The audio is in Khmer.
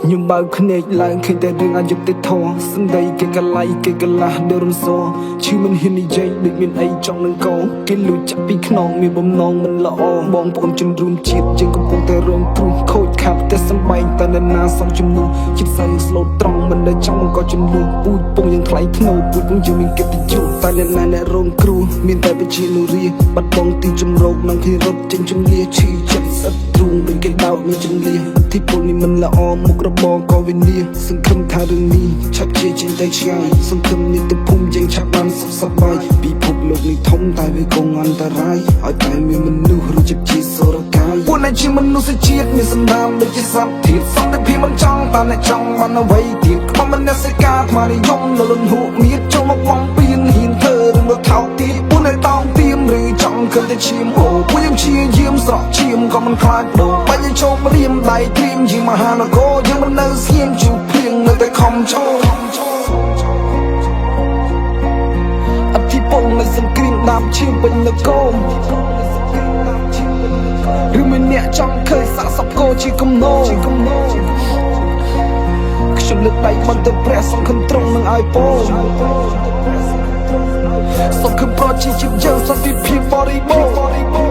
ខ្ញុំបើកភ្នែកឡើងឃើញតែរឿងអយុត្តិធម៌សំដីគេកលៃគេកលាស់ដូចរំសឈឺមិនហ៊ាននិយាយដូចមានអីចង់នឹងកគេលួចចាក់ពីខ្នងមានបំណងមិនល្អបងប្អូនជនរួមជាតិយើងកំពុងតែរងគ្រោះខូចខាតតែសំបែងតែនរណាសងជំនួសចិត្តសៅស្លូតត្រង់មិនដែលចង់បង្កចំនួនពូជពងយើងថ្លៃធ្នូពូជពងយើងមានកិត្តិយសតែអ្នកណាអ្នករងគ្រោះមានតែប្រជានុរាស្ត្របាត់បង់ទីជម្រកនឹងគេរត់ចេញជំលាឈឺចិត្តស្អិតទ្រូងដូចគេដោតនឹងជំលាទីពលនេះមិនល្អមុខរបរក៏វិនាសង្ឃឹមថារឿងនេះឆាប់ជាចេញទៅឆ្ងាយសង្ឃឹមនេះទៅភូមិយើងឆាប់បានសុខសប្បាយពិភពលោកនេះធំតែវាគង់អន្តរាយឲ្យតែមានមនុស្សរស់ចិត្តជាសូរកាយពួកអ្នកជាមនុស្សជាតិមានសន្តានដូចជាសត្វធាតុសន្តិភាពមិនចង់តែអ្នកចង់បានអ្វីទៀតខ្មមនសិការអាត្មានិយមលលនហួមៀតចូលមកបំពេញហ៊ានធ្វើរឿងមកថោកទៀតពួកអ្នកតោងទៀមឬចង់ឃើញតែឈាមអូពួកយើងជាយាមស្រក់ឈាមក៏មិនខ្លាចដូរបាញ់ចូលរៀមដៃត្រៀមជាមហានគរយើងមិននៅស្ងៀមជួបភ្លៀងនៅតែខំឈរអធិពលនៃសង្គ្រាមដាមឈាមពេញនគរឬមានអ្នកចង់ឃើញសាកសពគោជាគំនរខ្ញុំលើកដៃបន្ទៅព្រះសង្ឃឹមត្រង់នឹងឲ្យពោសង្ឃឹមប្រជាជាតិយើងសន្តិភាពបរិបូរណ៍។